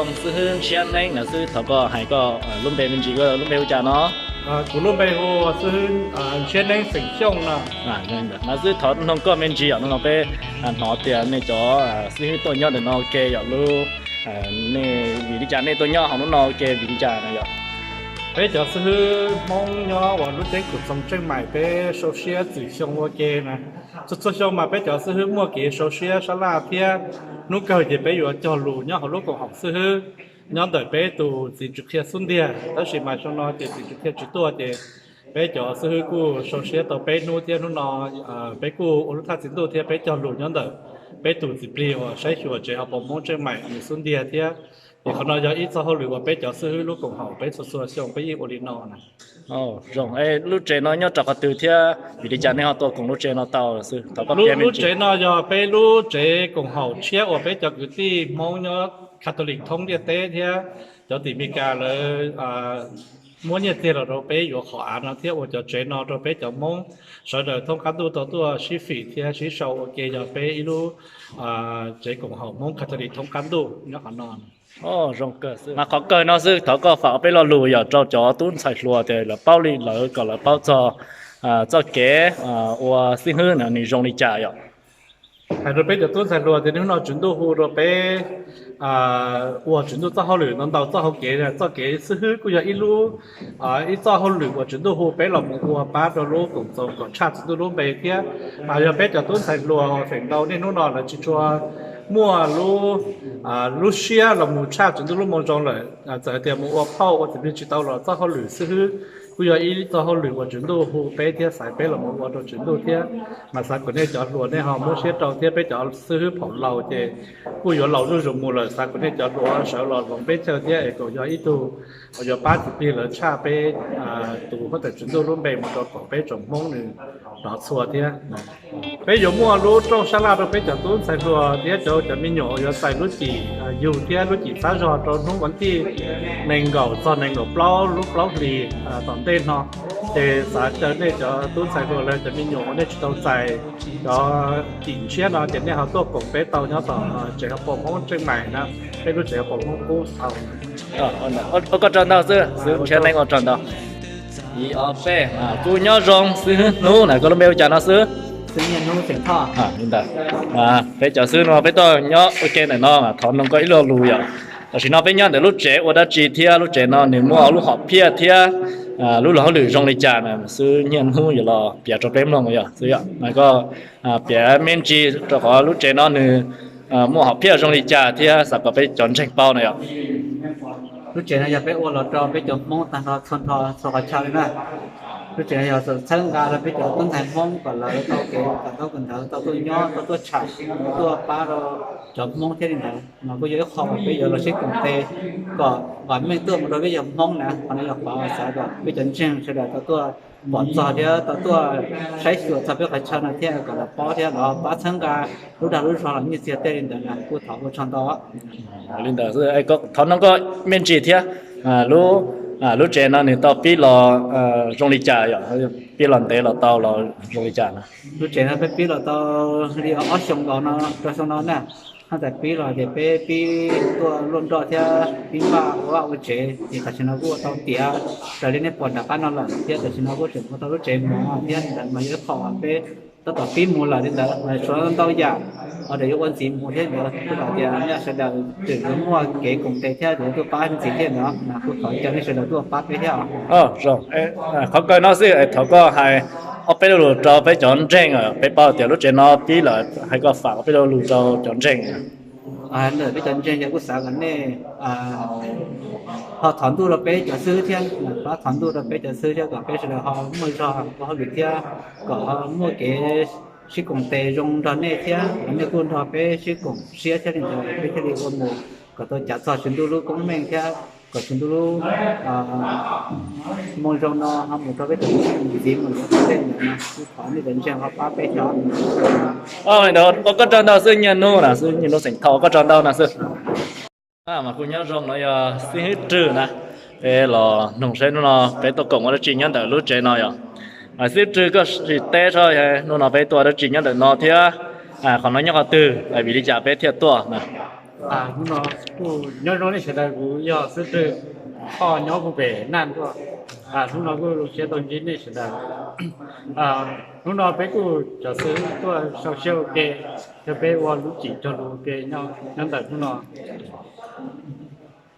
Xib hwb Ntshiab Neeb no xwb, thov koj hais koj lub npe me ntsis, koj lub npe hu cas no? Kuv lub npe hu xib hwb Ntshiab Neeb xeem Xyooj no. No xwb thov noog koj me ntsis yom, no peb hnov tias nej cov xib hwb tuaj nyob ntawm no ua ke yog lub, nej vim li cas nej tuaj nyob hauv lub no ua ke vim li cas no yom? Peb cov xib hwb Hmoob nyob uas lub ceeb kws txoos Tseej Maim peb sau siab txwm xyoo ua ke na. Txhua txhua xyoo mas peb cov xib hwb muaj kev sau siab sab laj thiab hnub kawg ces peb yuav cog lus nyob hauv lub koom haum xib hwb nyob ntawm peb tus txiv Tswv Qhia xub ntiag, tab sis mas xyoo no ces txiv Tswv Qhia tsis tuaj ces peb cov xib hwb kuj sau siab tau peb hnub thiab hnub no peb kuj ua lub thaj txiv ntuj thiab peb cog lus nyob ntawm peb tus txiv plig uas saib xyuas tsev hauv paus Hmoob Tseej Maim nws xub ntiag thiab. Ces qhov no yog ib txoj hauj lwm uas peb cov xib hwb lub koom haum peb txhua txhua xyoo peb yeej ua li no na. Zoo, lub tsev no nyob rau qhov twg thiab vim li cas nej ho tuaj koom lub tsev no tau xwb? Lub tsev no yog peb lub tsev koom haum tshiab uas peb cov kwv tij Hmoob nyob Catholic thoob ntiaj teb thiab cov tim Meskas lawv muab nyiaj txiag los rau peb yuav qhov av no thiab ua cov tsev no rau peb cov Hmoob sawv daws thoob qab ntuj tau tuaj sib fim thiab sib sau ua ke yog peb ib lub tsev koom haum Hmoob Catholic thoob qab ntuj nyob qhov no. Zoo kawg xwb. Mas qhov kawg no xwb, thov koj faam peb lo lus yog rau cov tub ntxhais hluas tias lawv paub li lawv kom lawv paub txog txoj kev ua xib hwb no nws zoo li cas yom. Hais rau peb cov tub ntxhais hluas tias hnub no Tswv Ntuj hu rau peb ua Tswv Ntuj txoj hauj lwm no ntau txoj hauv kev, txoj kev xib hwb kuj yog ib lub ib txoj hauj lwm uas Tswv Ntuj hu peb los mus ua pab rau lub koom txoos kom tshaj Tswv Ntuj lub npe thiab. Mas yog peb cov tub ntxhais hluas feem ntau niaj hnub no lawv tsis tshua muaj lub lub siab los mus tshaj Tswv Ntuj lub moo zoo lawm. Txawm tias mus ua phauj ua txiv plig tsis tau los txoj hauj lwm xib hwb kuj yog ib txoj hauj lwm uas Tswv Ntuj hu peb thiab xaiv peb los mus ua rau Tswv Ntuj thiab. Mas xav kom nej cov hluas nej ho muab siab rau thiab, peb cov xib hwb phaum laus ces kuj yuav laus zuj zus mus lawm, xav kom nej cov hluas sawv los hloov peb chaw thiab es kom yog ib tug uas yuav pab txiv plig lawv tshaj peb tus huab tais Tswv Ntuj lub npe mus rau kom peb tsoom Hmoob nws rov txhua thiab. Peb yuav muaj lub rooj sab laj rau peb cov tub ntxhais hluas thiab cov cov me nyuam uas yuav txais lub cim yug thiab lub cim txhab zog rau hnub vas thij nees nkaum txog nees nkaum plaub lub plaub hlis tom ntej no. Ces xav caw nej cov tub ntxhais hluas los cov me nyuam uas nej tsis tau txais cov cim ntshiab no ces nej ho tuaj koom peb tau nyob tom tsev hauv paus Hmoob Tseej Maim na, peb lub tsev hauv paus Hmoob qub thaum. Ua koj tsaug ntau xwb, xwb ntshiab neeb ua tsaug ntau. Ib ob peb, kuv nyob zoo xwb hnub na, koj lub npe ua cas no xwb? Li ntawd, peb cov xwb no peb tuaj nyob ua ke ntawm no thov noog koj ib lo lus yom. Tam sim no peb nyob ntawm lub tsev ua dab tsi thiab lub tsev no nws muaj lub hom phiaj thiab lub luag hauj lwm zoo li cas na xwb, niaj hnub yuav los piav rau peb mloog yom xwb yom. Mas koj piav me ntsis rau qhov lub tsev no nws muaj hom phiaj zoo li cas thiab xav kom peb cov ntseeg paub na yom. Lub tsev no yog peb ua los rau peb cov Hmoob tag nrho txhua nrho txhua qhov chaw li na. Lub tsev no yog txhawb nqa rau peb cov tub ntxhais Hmoob kom lawv tau kev kawm ntaub kawm ntawv, tau tuaj nyob, tau tuaj tshais, tau tuaj pab rau cov Hmoob thiab li ntawd. Mas kuj yog ib qho uas peb yuav los sib koom tes kom vam meej tuaj mus rau peb cov Hmoob na. Qhov no yog qhov xav kom peb cov ntseeg sawv daws tau tuaj pom txog thiab tau tuaj saib xyuas txog peb qhov chaw no thiab kom lawv paub thiab lawv pab txhawb nqa lub dag lub zog los nyiaj txiag tej li ntawd na, kuj thov ua tsaug ntau. Li ntawd, thov noog koj me ntsis thiab, lub tsev no nws tau pib los zoo li cas yom, pib los ntev los tau los zoo li cas na? Lub tsev no peb pib los tau li ob xyoo nkaus no rau xyoo no na. Haj txawm pib los ces peb pib tuaj luaj nroj thiab pib npaj ua vaj ua tsev ces tam sim no kuj ua tau tiav raws li nej pom nram qab no lawm thiab tam sim no kuj tseem ua tau lub tsev mov thiab li ntawd mas yog ib qho uas peb tab tom pib mus lawm li ntawd mas tshuav ntau yam uas yuav ua ntxiv mus thiab ntawd kuj hais tias nej sawv daws tseem yuav muaj kev koom tes thiab yuav tuaj pab ntxiv thiab ntawd mas kuj thov caw nej sawv daws tuaj pab peb thiab os. Qhov kawg no xwb, thov koj hais ob peb lo lus rau peb cov ntseeg, peb paub tias lub tsev no pib lawm, hais koj faam ob peb lo lus rau cov ntseeg. Ntawm peb cov ntseeg yog kuj xav kom nej ho thov ntuj rau peb cov xib hwb thiab, pab thov ntuj rau peb cov xib hwb thiab kom peb sawv daws ho muaj zog ua hauj lwm thiab kom ho muaj kev sib koom tes zoo nrog nej thiab kom nej kuj nrog peb sib koom siab thiab li ntawd peb thiaj li ua mus kom tau cav txog Tswv Ntuj lub koob meej thiab kom Tswv Ntuj lub moo zoo no ho mus rau peb cov ntseeg mus ntxiv mus li ntawd no. Kuj thov nej cov ntseeg ho pab peb thiab. Ua koj tsaug ntau xwb, Nyiaj Hnub na xwb, Nyiaj Hnub xeem Thoj, ua koj tsaug ntau na xwb. Mas kuj nyob zoo no yog xib hwb Rwg na, peb los noog saib hnub no peb tuaj koom ua dab tsi nyob ntawm lub tsev no yom. Xib hwb Rwg koj sim teb saib hnub no peb tuaj ua dab tsi nyob ntawm no thiab qhov no nyob qhov twg, vim li cas peb thiaj tuaj na? Hnub no kuj nyob zoo nej sawv daws, kuv yog xib hwb Thoj nyob puag pem Naj Ntuj. Hnub no kuj zoo siab tau ntsib nej sawv daws. Hnub no peb kuj cov xib hwb tuaj sau siab ua ke, thiab peb ua lub tsim cog lus ua ke nyob ntawm hnub no,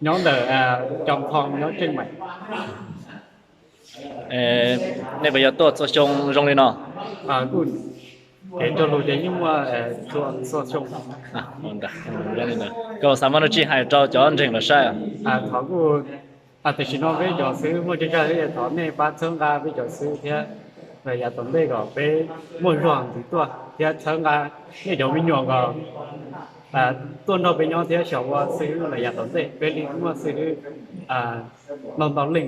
nyob ntawm Coo Thoo nyob Tseej Maim. Nej puas yog tuaj txhua xyoo zoo li no? Kev cog lus ces yeej muaj txhua xyoo. Koj xav muaj dab tsi hais rau cov ntseeg los saib? Thov kuj, tam sim no peb cov xib hwb muaj tsawg tsawg thiab, thov nej pab txhawb nqa peb cov xib hwb thiab, yav tom ntej kom peb muaj zog ntxiv tuaj thiab txhawb nqa nej cov me nyuam kom tuaj nrog peb nyob thiab xyaum ua xib hwb los yav tom ntej peb li muaj xib hwb ntau ntau leej.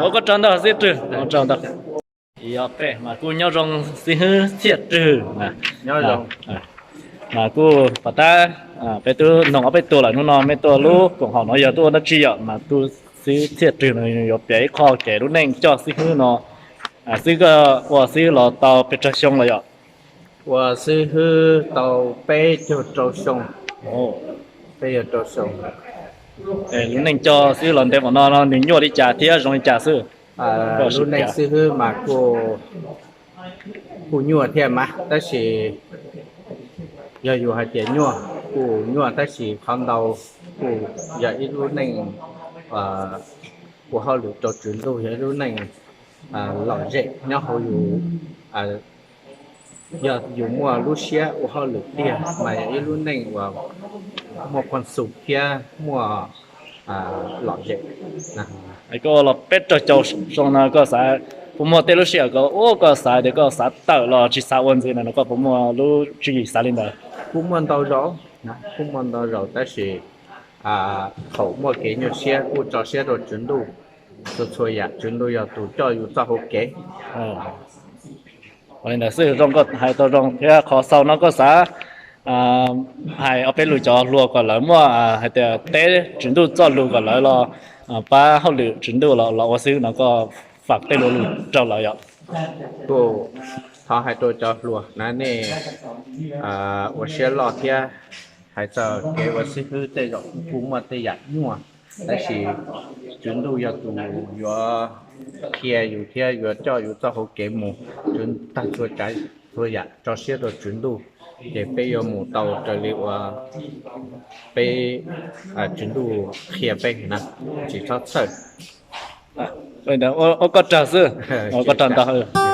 Ua koj tsaug ntau xib hwb Rwg, ua tsaug ntau. Yog peb mas kuj nyob zoo xib hwb Txhiaj Rwg. Mas kuj pom tab, peb twb noog ob peb tug lawm, hnub no mej tuaj lub koom haum no yog tuaj ua dab tsi yom? Mas tus xib hwb Txhiaj Rwg no yuav piav ib qho kev lub neej coj xib hwb no. Xib hwb, koj ua xib hwb los tau pes tsawg xyoo lawm yom? Ua xib hwb tau peb caug rau xyoo. Peb caug rau xyoo. Lub neej coj xib hwb los ntev npaum no no nws nyuaj li cas thiab zoo li cas xwb? Lub neej xib hwb mas kuj, kuj nyuaj thiab mas, tab sis yog yus hais tias nyuaj, kuj nyuaj tab sis qhov ntau kuj yog ib lub neej ua hauj lwm rau Tswv Ntuj, yog ib lub neej lom zem nyob hauv yus. Yog yus muaj lub siab ua hauj lwm tiag mas yog ib lub neej uas muaj quaj xus thiab muaj lom zem. Koj ua los peb caug rau xyoo no koj xav, puas muaj tej lub sij hawm koj, koj xav tias koj xav tawm los tsis xav ua ntxiv no, koj puas muaj lub tswv yim xav li ntawd? Kuj muaj ntau zaus, kuj muaj ntau zaus tab sis thaum muaj kev nyuaj siab kuj tso siab rau Tswv Ntuj. Txhua txhua yam Tswv Ntuj yog tus coj yus txoj hauv kev. Li ntawd xwb, zoo koj hais tau zoo thiab qhov xaus no koj xav hais ob peb lus cov hluas kom lawv muaj hais tias teb Tswv Ntuj txoj lus kom lawv los pab hauj lwm Tswv Ntuj los ua xib hwb no, koj fam tej lus rau lawv yom? Kuj thov hais rau cov hluas na, nej ua siab loj thiab hais txog kev ua xib hwb tej zaum kuj muaj tej yam nyuaj, tab sis Tswv Ntuj yog tus yuav qhia yus thiab yuav coj yus txoj hauv kev mus. Tswv tag txhua tsav txhua yam tso siab rau Tswv Ntuj, ces peb yuav mus tau raws li uas peb, Tswv Ntuj qhia peb na, tsis txhob txhawj. Ua koj tsaug xwb, ua koj tsaug ntau.